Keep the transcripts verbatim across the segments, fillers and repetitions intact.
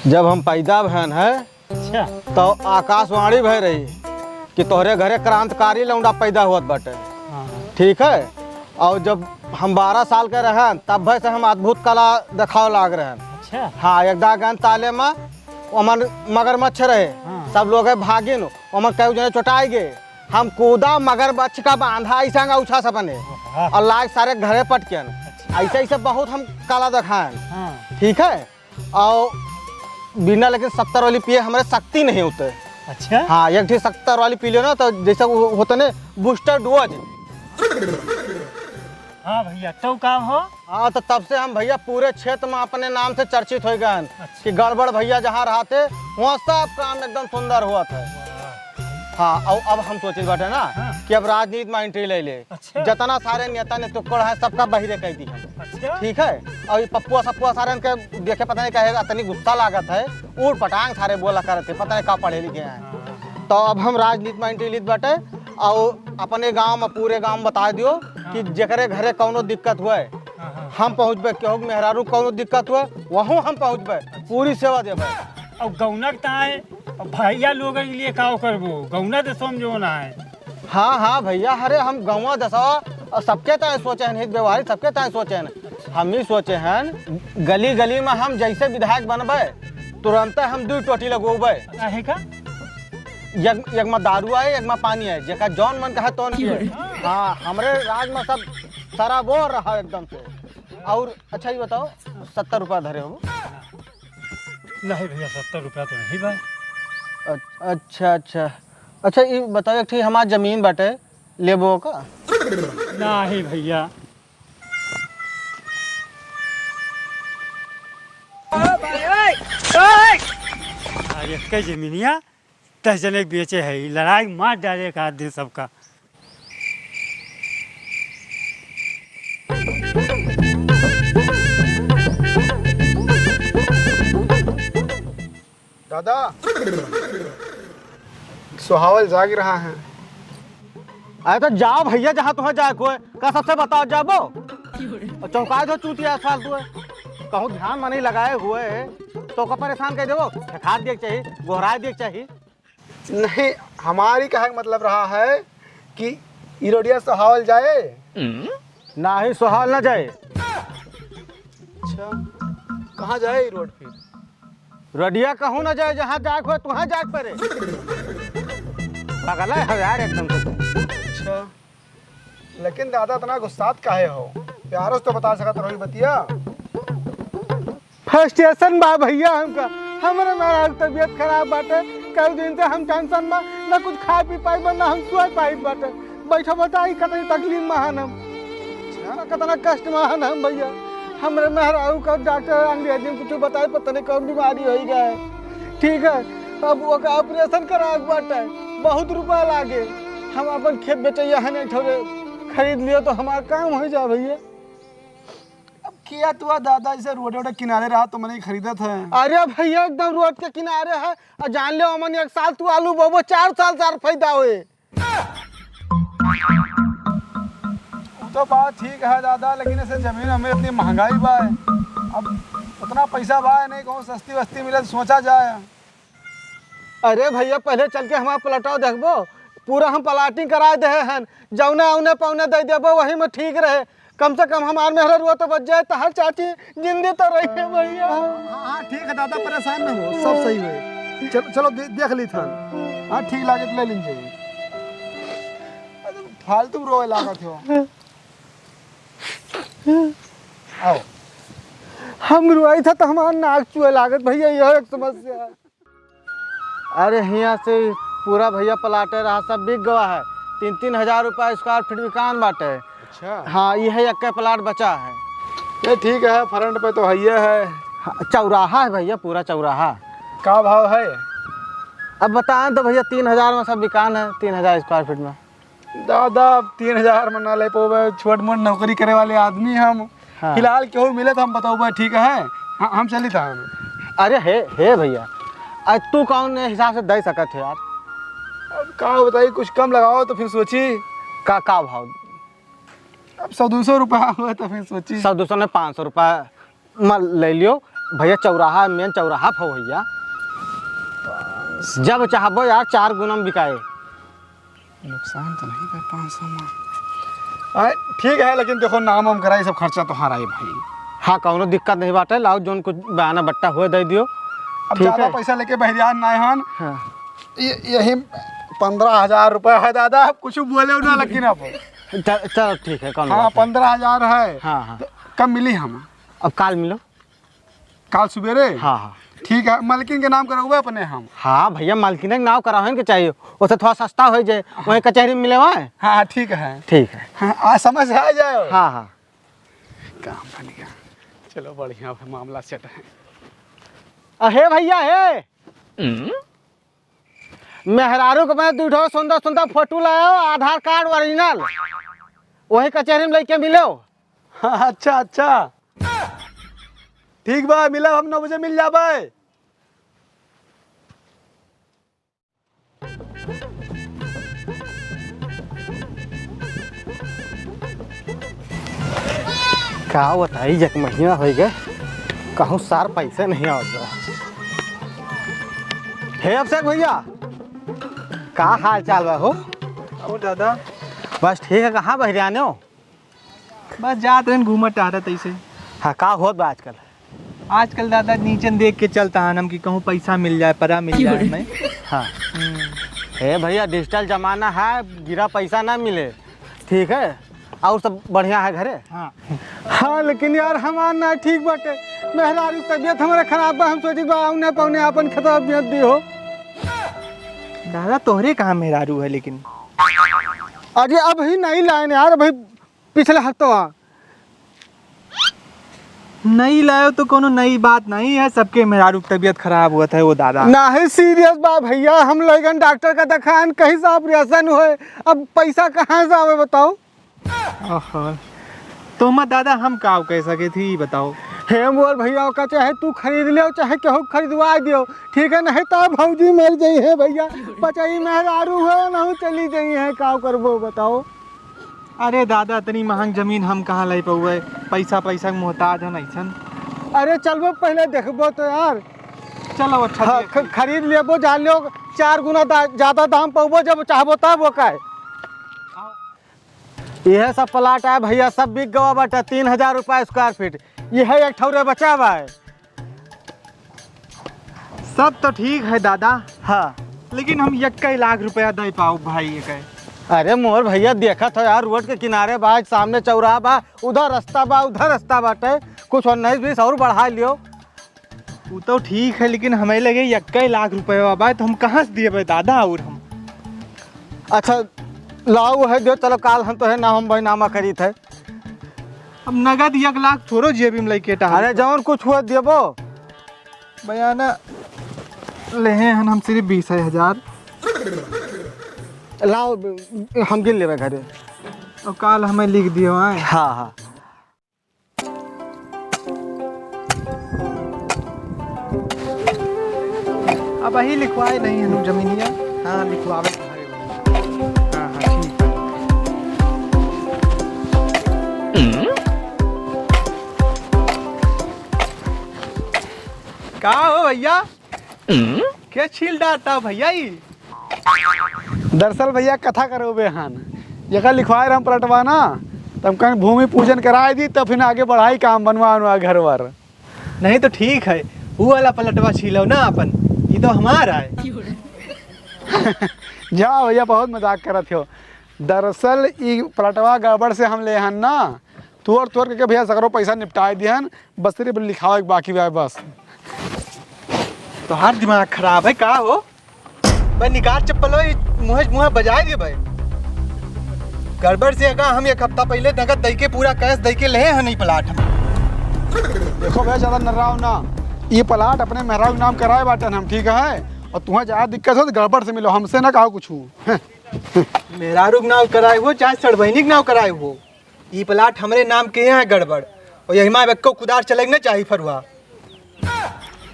जब हम पैदा भयन है, अच्छा। तो आकाशवाणी भय रही कि तोहरे घरे क्रांतिकारी लौंडा पैदा होत बाटे। हाँ। ठीक है, और जब हम बारह साल के रहन, तब भय से हम अद्भुत कला देखावे लाग रहन। अच्छा। हाँ, एक दागन ताले में ओमन मगरमच्छ रहे, हाँ। सब लोग भागिन, ओमन कई जने चोटाई गए। हम कूदा मगरमच्छ का बांधा ऐसा उछा सपने वाह। और लाग सारे घरे पटकेन। अच्छा। ऐसे ऐसे बहुत हम कला देखाएन। हाँ। ठीक है, और बिना लेकिन सत्तर वाली पिए हमारे शक्ति नहीं होते। अच्छा। हाँ, एक ठी सत्तर वाली पी लेना तो जैसे वो होते ने बूस्टर डोज। हाँ भैया, तो काम हो। हाँ, तो तब से हम भैया पूरे क्षेत्र में अपने नाम से चर्चित हो गए हैं अच्छा। कि गड़बड़ भैया जहाँ रहते, वहाँ सब काम एकदम सुंदर हुआ था। वाह। हाँ, और अब हम सोचित बाटे ना हाँ। कि अब राजनीति में एंट्री ले ले। अच्छा। जितना सारे नेता नेतुक्कड़ हैं, सबका बहिरे कह दी हम। अच्छा। ठीक है, और ये पप्पुआ सप्पुआ सारे इनके देखे पता नहीं काहे इतनी गुस्सा लागत है, ऊट पटांग सारे बोला करते, पता नहीं का पढ़े लिखे हैं। हाँ। तो अब हम राजनीति में एंट्री लीत बाटे, और अपने गांव में, पूरे गांव में बता दियो कि हाँ। जेकरे घरे कौनो दिक्कत हुए, हाँ, हाँ। हम पहुँचबे, केहू के मेहरारू कौनो दिक्कत हुए, वहूँ हम पहुँचबे, पूरी सेवा देबे। अब गौना के ताए, अब भैया लोग के लिए का करबो, गौना तो समझो ना है। हाँ, हाँ भैया, अरे हम गौवा दसवा और सबके ताए सोचे हैं, हित व्यवहारी सबके ताए सोचे हैं। हम ही सोचे हैं, गली गली में हम जैसे विधायक बनबे, तुरंत हम दू टोटी लगोबे। काहे का? एक, एक में दारू आए, एक में पानी आए, जेका जौन मन कहे तौन पिए। हाँ, हमरे राज में सब सराबोर रहा एकदम से। और अच्छा, ये बताओ, सत्तर रुपया धरे हो? नहीं भैया, सत्तर रुपया तो नहीं बा। अ-, अच्छा, अच्छा। अच्छा, ये बताओ, एक ठी हमार जमीन बाटे, लेबो का? नहीं भैया। अरे, कई जमीनिया दस जने के बेचे है, ई लड़ाई मार डाले एक आध दिन सबका। दादा, सुहावल जाग रहा है। अरे तो जाओ भैया, जहाँ तुम्हें जाए को है। का सबसे बताओ जाबो? और चौंकाए दो चूतिया फालतू है। कहूँ ध्यान में नहीं लगाए हुए, तो का परेशान कर देबो? फेंका दिए के चाहिए, गोहराए दिए के चाहिए। नहीं, हमारी कहे का मतलब रहा है कि ई रोडिया सोहावल जाए। ना ही सोहावल ना जाए। अच्छा, कहाँ जाए ई रोड फिर? रोडिया कहूँ ना जाए, जहाँ जाए को है, तुहाँ जाए के पड़े। पगला है यार एकदम से। अच्छा, लेकिन दादा इतना गुस्सात काहे हो? प्यारो से तो बता सकत रहो ई बतिया। फ्रस्ट्रेशन बा भैया हमका, हमरे महाराज तबियत खराब बाटे, कई दिन से हम टेंशन में ना कुछ खा पी पाइब, ना हम सोए पाइब बाटे। बैठो बताई कतनी तकलीफ में हन हम, ना कतना कष्ट में हन हम भैया। हमरे मेहरारू का डॉक्टर अंग्रेजी में कुछ बताए, पता नहीं कौन बीमारी होई गए। ठीक है, अब ओका ऑपरेशन करावे के बाटे, बहुत रुपया लागे। हम अपन खेत बेचैया हन, एक ठो खरीद लियो तो हमार काम हो जा भैया। अब किया तू आ दादा, जैसे रोडे वोडे किनारे रहा तो मने खरीदत है। अरे भैया एकदम रोड के किनारे है, और जान ले अमन एक साल तू आलू बोबो, चार साल चार फायदा होए। वो तो बात ठीक है दादा, लेकिन ऐसे जमीन हमें इतनी महंगाई बा है। अब उतना पैसा बा है नहीं, कहूँ सस्ती वस्ती मिले तो सोचा जाए। अरे भैया, पहले चल के हमार प्लाटवा देखबो, पूरा हम प्लाटिंग कराए देहे हन, जौने औने पौने दे देबो, वही में ठीक रहे। कम से कम हमार मेहररुआ तो बच जाए, तहार चाची जिंदी तो रही है भैया। हाँ, हाँ, ठीक है दादा, परेशान न हो, सब सही होए। चल, चलो दे-, देख ली थान। हाँ, ठीक लागे तो ले लीजिए। अरे, फालतू रोए लागत हो। आओ। हम रोई था तो हमार नाक चुए लागत भैया, यह एक समस्या है। अरे, हियाँ से पूरा भैया प्लाटे रहा, सब बिक गवा है। तीन तीन हजार रुपया स्क्वायर फीट बिकान बाटे। अच्छा। हाँ, यह एक प्लाट बचा है। ये ठीक है, फ्रंट पे तो हइये है। हाँ, चौराहा है भैया, पूरा चौराहा। का भाव है? अब बताएं तो भैया, तीन हजार में सब बिकान है, तीन हजार स्क्वायर फीट में। दादा, अब तीन हजार में ना ले पावे, छोट मोट नौकरी करे वाले आदमी हम। हाँ। फिलहाल केहू मिले तो हम बताऊबे, ठीक है? हाँ, हम चली था हम। अरे हे, हे भैया, आज तू कौन हिसाब से दे सकत है यार? अब का बताई, कुछ कम लगाओ तो फिर सोची। का, का भाव? अब सौ दो सौ रुपया हुआ तो फिर सोची। सौ दो सौ ने पाँच सौ रुपया म ले लियो, भइया, चौराहा, मेन चौराहा पर भइया। जब चाहबो यार, चार गुना में बिकाए। नुकसान तो नहीं भाई, पाँच सौ में? अरे, ठीक है, लेकिन देखो, नाम वाम कराई, सब खर्चा तोहार आई भाई। हाँ, कौनो दिक्कत नहीं बाटे, लाओ, जौन कुछ बयाना बट्टा हुए दे दियो। अब ठीक ज्यादा है? पैसा लेके बहरियान ना हन। हाँ। ये, यही पन्द्रह हजार रुपया है दादा, अब कुछ बोले ना, लेकिन अब। चल, चल, ठीक है, कौन हाँ, बात है? पन्द्रह हजार है। हाँ, हाँ। तो कब मिली हम? अब काल मिलो। काल सुबेरे? हाँ, हाँ। ठीक है, मालकिन के नाम करउबे अपने हम। हाँ भइया, मालकिन के नाम करावे के चाहिए, ओसे थोड़ा सस्ता होइ जाए। हाँ। वहीं कचहरी में मिले वहाँ। हाँ, हाँ, ठीक है। ठीक है। हाँ, आज समय से आ जाओ। हाँ, हाँ। काम बन गया। चलो, बढ़िया है, मामला सेट है। अहे भइया, हे। हम्म? मेहरारू के मैं दू ठो सुंदर सुंदर फोटो लायो, आधार कार्ड ओरिजिनल, वही कचहरी में लेके मिलो। हाँ, अच्छा, अच्छा। ठीक बा, मिलब हम, नौ बजे मिल जाबे। का बताई, एक महीना होइ गए, कहूँ सार पैसे नहीं आवत बा। हे अभिषेक भइया, का हाल चाल बा हो? अहो दादा। बस ठीक है, कहाँ बहरियाने हो? बस जात रहन घूमत टहरत ऐसे। हाँ, का होत बा आजकल? आजकल दादा नीचन देख के चलता हन हम कि कहूँ पैसा मिल जाए, परा मिल जाए मैं। हाँ। हम्म। हे भइया, डिजिटल जमाना है, गिरा पैसा ना मिले, ठीक है? और सब बढ़िया है घरे? हाँ। हाँ, लेकिन यार, हमार ना ठीक बाटे, मेहरारू तबियत हमारा खराब बा, हम सोचित बा, औने पौने आपन खेतवा बेच दी हो। दादा, तोहरे कहाँ मेहरारू है लेकिन? अरे, अबही नहीं लाइन यार, अबही पिछले हफ्तवा। नई लायो तो कोनो नई बात नहीं है, सबके मेहरारू के तबियत खराब होत है वो दादा। नहीं, सीरियस बा भइया, हम लइगन डॉक्टर का देखाएन, कहीं से ऑपरेशन होए, अब पैसा कहाँ से आवे बताओ? ओहो, तो मत दादा, हम का कह सके थी, बताओ। हे मोर भइया, ओका चाहे तू खरीद लेव, चाहे केहू खरीदवा दियो, ठीक है, नहीं तो भौजी मर जाई है भइया, बचाई मेहरारू हो, नहीं चली जाई है, का करबो बताओ? अरे दादा, इतनी महंग जमीन हम कहाँ ले पउबे? पैसा, पैसा के मोहताज हन अइसन। अरे चलबो, पहले देखबो तो यार। चलो, अच्छा, हाँ, ठीक है। ख-, खरीद लेबो, जान लो, चार गुना दा-, ज्यादा दाम पउबो, जब चाहबो तब, वो का है। यह सब प्लाट है भइया, सब बिक गवा बाटे, तीन हजार रुपया स्क्वायर फीट। यह एक ठौरे बचा बा है। सब तो ठीक है दादा। हाँ। लेकिन हम यक्के लाख रुपया दे पाउब भाई, यक्के। अरे मोर भइया, देखत हो यार, रोड के किनारे बा, सामने चौराहा बा, उधर रस्ता बा, उधर रस्ता बाटे, कुछ उन्नीस बीस और बढ़ा लियो। उ तो ठीक है, लेकिन हमें लगे यक्के लाख रुपया बा, तो हम कहाँ से दिए बे दादा? और हम अच्छा, लाओ है जो, चलो काल हम तो है ना, हम भाई नामा करीत है। अब नगद एक लाख थोड़ो जेबी में लेके टहल। अरे जौन कुछ हुआ देबो। बयाना लेहे हन हम सिर्फ बीस हजार। लाओ, हम गिन लेबे घरे। और काल हमें लिख दियो आए। हाँ, हाँ। अबही लिखवाए नहीं हनु जमीनिया। हाँ, लिखवावे तो है। हाँ, हाँ, ठीक है। का हो भइया? के छील डारता भइया ई? दरअसल भइया, कथा करउबे हन, जेकर लिखवाए रहन प्लटवा ना, त हम कहेन भूमि पूजन कराए दी, तब फिर आगे बढ़ाई काम, बनवा उनवा घर वर। नहीं तो ठीक है, उ वाला प्लटवा छीलो ना अपन, ई तो हमार है। जा भइया, बहुत मजाक करत हो। दरअसल ई प्लटवा गड़बड़ से हम लेहन ना, तोड़ तोड़ के भइया सगरो पैसा निपटाए दिहन, बस सिर्फ लिखावे के बाकी बा बस। तोहार दिमाग खराब है का हो? बे निकाल चप्पलो, ई मुँहे मुँहे बजाए दे बे। गड़बड़ से अगा हम एक हफ्ता पहिले नगद दई के, पूरा कैश दई के लेहे हन ई प्लाट हम। देखो भइया, ज्यादा नर्राओ ना, ई प्लाट अपने मेहरारू के नाम कराए बाटन हम, ठीक है? और तुम्हें ज्यादा दिक्कत हो तो गड़बड़ से मिलो, हमसे ना कहो कुछ। मेहरारू के नाम कराए हो चाहे सड़बहिनी के नाम कराए हो, ई प्लाट हमरे नाम के यहाँ है गड़बड़, और यही माँ एक्को कुदार चले के ना चाही फरुआ।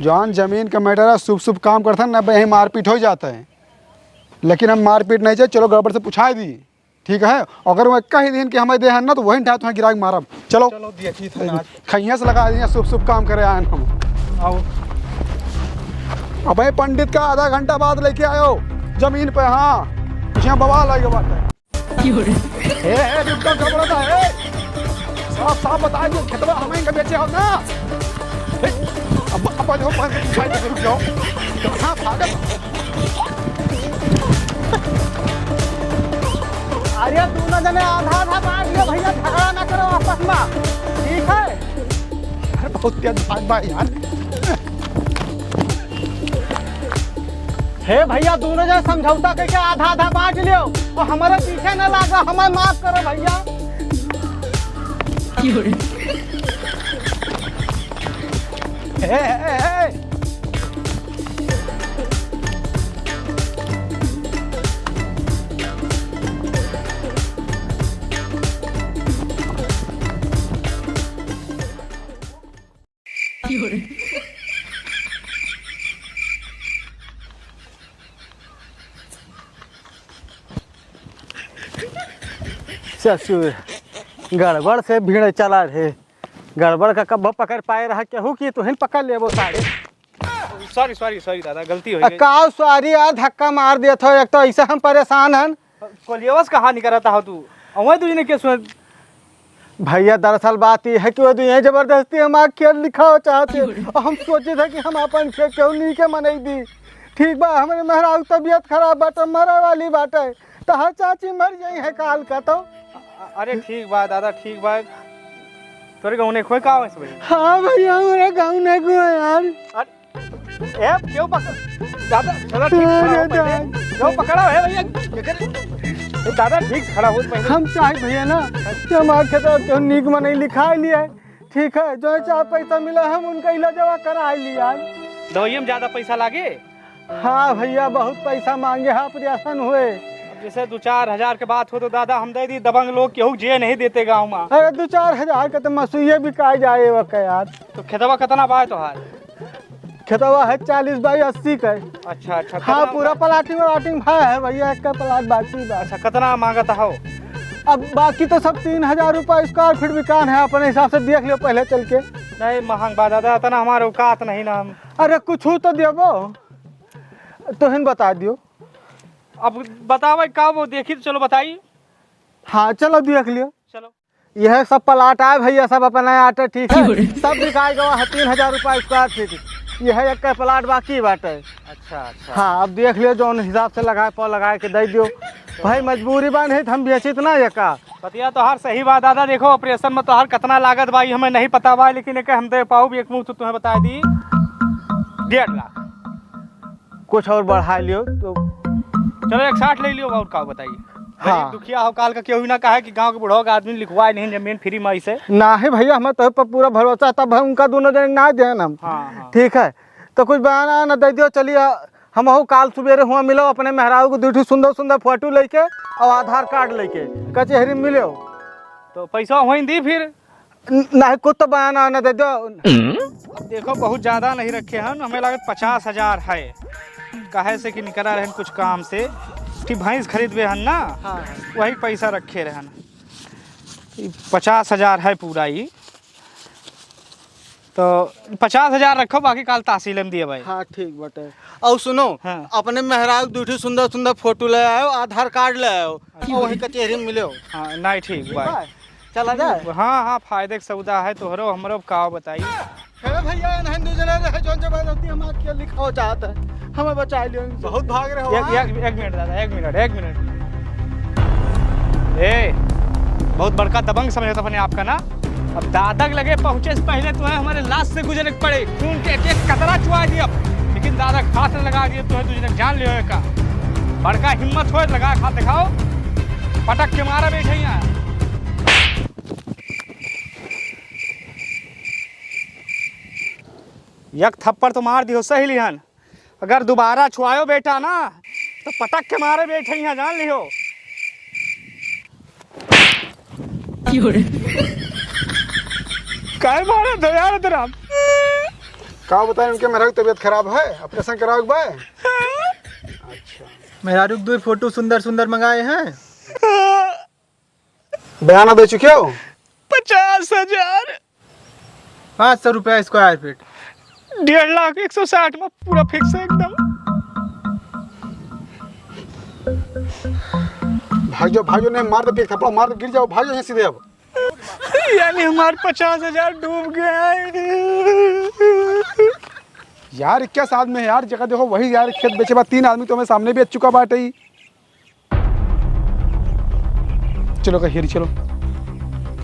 जौन जमीन का मैटर है, शुभ शुभ काम करता है ना, यही मारपीट हो जाता है, लेकिन हम मारपीट नहीं चाहिए। चलो गड़बड़ से पुछाए दी, ठीक है? अगर वह कह दिन कि हमें दे हैं ना, तो वही ठात वहाँ गिरा के मारब। चलो। चलो, देखी था आज। खैया से लगा दिया, शुभ शुभ काम करे आए हम। आओ। अबे पंडित का आधा घंटा बाद लेके आयो जमीन पे, हाँ, यहाँ बवाल आएगा बात है। ए, ए, रुक, रुक, रुक, रुक, ए। साफ, साफ बताइ दियो, खेतवा हमहीं का बेचे हो ना? ए, अब, अब जो बंद कर, रुक जाओ। कहाँ भागत? अरे, दोनों जने आधा, आधा बांट लियो भैया, झगड़ा ना करो आपस में, ठीक है? अरे, बहुत तेज भाग बा यार। हे भैया, दोनों जने समझौता करके आधा आधा बांट लियो और हमारे पीछे न लागो, हमें माफ करो भैया। हे, हे, हे। ससुर, गड़बड़ से भीड़ चला रहे। गड़बड़ का कब पकड़ पाए रहा केहू की, तुहिन पकड़ लेबो सारे। सॉरी, सॉरी, सॉरी दादा, गलती हो अ, गई। काव सॉरी यार, धक्का मार देत हो, एक तो ऐसे हम परेशान हन। कोलियवस कहाँ निकलता हो तू? अवै तू इन्हें के सुन। भैया, दरअसल बात ई है कि वो दुइया जबरदस्ती हमार खेत लिखाओ चाहते हैं। और हम सोचे थे कि हम अपन खेत केहू नीके मनई दी। ठीक बा, हमरे मेहरारू तबियत खराब बाटे, मरे वाली बाटे, तो हर चाची मर जाई है काल का तो। अ-, अरे ठीक बा दादा, ठीक बा। तोरे गाँव ने खोए का हो भाई? हाँ भैया, हमारे गाँव ने खोए यार। अरे ए, क्यों पकड़? दादा, चलो ठीक, अरे खड़ा हो पहले। दादा। क्यों पकड़ा है भैया? ये कर, ए, दादा, ठीक खड़ा हो पहले। हम चाहे भैया ना कि हमार खेतवा केहू नीक मनई लिखाई लिया है, ठीक है, जो चार पैसा मिला हम उनका इलाजवा कराई लिया है। दवाइया में ज्यादा पैसा लागे? हाँ भैया, बहुत पैसा मांगे हैं, ऑपरेशन हुए। अब जैसे दो चार हजार के बात हो तो दादा, हम दे दी दबंग लोग, केहू जे नहीं देते गाँव में। अरे, दो चार हजार के तो मसूइये बिकाई जाए वका यार। तो खेतवा कितना बा तोहार? खेतवा है चालीस बाई अस्सी का। अच्छा, अच्छा, हाँ, कितना पूरा प्लाटिंग व्लाटिंग भा है भैया, एक का प्लाट बाकी बा। अच्छा, कितना मांगत हो? अब बाकी तो सब तीन हजार रुपया स्क्वायर फीट बिकान है, अपने हिसाब से देख लियो पहले चल के। नहीं, महंग बा दादा, इतना हमारे औकात नहीं ना हम। अरे, कुछ हो तो देबो, तोहिन बता दियो। अब बतावे का वो देखी तो चलो बताई। हाँ, चलो देख लियो। चलो। यह सब प्लाट आए भैया, सब अपना आटे, ठीक है? क्यों रे? सब बिकाई गवा है, तीन हजार रुपया स्क्वायर फीट। यह एक का प्लाट बाकी बाटे। अच्छा, अच्छा। हाँ, अब देख लियो, जौन हिसाब से लगाए पाओ, लगाए के दे दियो। भाई, मजबूरी बा, नहीं तो हम बेचित ना ये का। बतिया तोहार सही बा दादा, देखो, ऑपरेशन में तोहार कितना लागत बा, ई हमें नहीं पता बा, लेकिन एक हम दे पाउब, एक मुँह तो तुम्हें बता दी, डेढ़ लाख। कुछ और बढ़ा लियो तो। चलो, एक साठ ले लियो, और का बताइए। हाँ। गरीब दुखिया हो, काल का केहू ना कहे कि गाँव के बुढ़वा के आदमी लिखवाए नहीं जमीन फ्री में ऐसे। नाही भैया, हमें तो पर पूरा भरोसा, तब हम उनका दोनों जने ना देन हम। हाँ, हाँ। ठीक है, तो कुछ बयाना ना दे दियो, चलिए, हम हो काल सुबेरे हुआ मिलो, अपने मेहरारू को दू ठो सुंदर सुंदर फोटो लेके और आधार कार्ड लेके कचहरी में मिलो। तो पैसा वहीं दी फिर। न-, नहीं, कुछ तो बयाना ना दे दो। अब देखो, बहुत ज्यादा नहीं रखे हन, हमें लागत पचास हजार है, काहे से कि निकला रहन कुछ काम से, कि भैंस खरीदबे हन ना, हाँ, हाँ। वही पैसा रखे रहन। ई पचास हजार है पूरा ई, तो पचास हजार रखो, बाकी काल तहसील में दिए भाई। हाँ, ठीक बाटे। और सुनो, हाँ। अपने मेहरारू दू ठो सुंदर सुंदर फोटो ले आयो, आधार कार्ड ले आयो, अच्छा। और वहीं कचहरी में मिलो। हाँ, नहीं, ठीक ठीक बा। बा? चला जाए? हाँ, हाँ, फायदे के सौदा है तोहरो, हमरो का बताई। अरे भैया, इन्हन दू जने रहे, जौन जबरदस्ती हमार खेत लिखाओ चाहत है, हमें बचा लियो इनसे। बहुत भाग रहे हो एक, आप। एक, एक मिनट दादा, एक मिनट, एक मिनट। ए, बहुत बड़का दबंग समझत अपने आप का ना। अब दादा के लगे पहुँचे से पहले तुम्हें हमारे लाश से गुजरे के पड़े, खून के एक एक कतरा चुआ दिए अब। लेकिन दादा के हाथ न लगा दिए, तुम्हें दू जने जान लियो का। बड़का हिम्मत होए, लगा के हाथ दिखाओ, पटक के मारा बैठे यहाँ। एक थप्पड़ तो मार दियो सही लिहन, अगर दोबारा छुआयो बेटा ना, तो पटक के मारे बैठे यहाँ, जान लियो। काहे मारा था यार इतना? का बताएं, उनके मेहरारू की तबीयत खराब है, ऑपरेशन करावे के बा। अच्छा। मेहरारू के दो फोटो सुंदर सुंदर मंगाए हैं। बयाना दे चुके हो? पचास हजार। पाँच सौ रुपया स्क्वायर फीट। डेढ़ लाख एक सौ साठ में पूरा fix है एकदम। भाग जाओ, भाग जाओ, नहीं मार दे, एक थप्पड़ मार दे, गिर जाओ, भाग जाओ यहाँ सीधे अब। यानी हमार पचास हजार डूब गया है। यार, इक्कीस आदमी है यार, जगह देखो वही यार, खेत बेचे बा, तीन आदमी तो हमें सामने बेच चुका बाटे ही। चलो का हेरी चलो।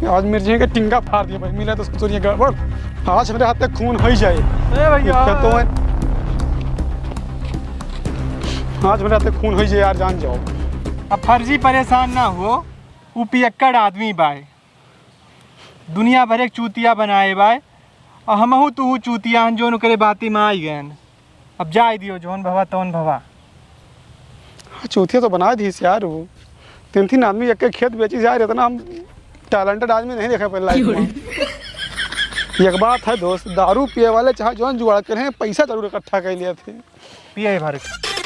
आज मेरे जी के टिंगा फाड़ दिया भाई, मिला तो तोरिया गड़बड़। आज हमरे हाथ तक खून हो ही जाए। ए भैया। दिक्कत तो है। आज हमरे हाथ तक खून हो ही जाए यार, जान जाओ। अब फर्जी परेशान ना हो, ऊ पियक्कड़ आदमी बाय। दुनिया भर एक चूतिया बनाए बाय। और हमहू तुहू चूतिया हन, जोन ओकरे बाती में आई गयन। अब जाए दियो, जौन भवा तौन भवा। हाँ, चूतिया तो बना दिहिस यार वो। तीन तीन आदमी एक एक खेत बेचिस यार, इतना हम talented आदमी नहीं देखे पहले life में। एक बात है दोस्त, दारू पिए वाले चाहे जौन जुगाड़ करें, पैसा जरूर इकट्ठा कर लिए थे। पिए भर के।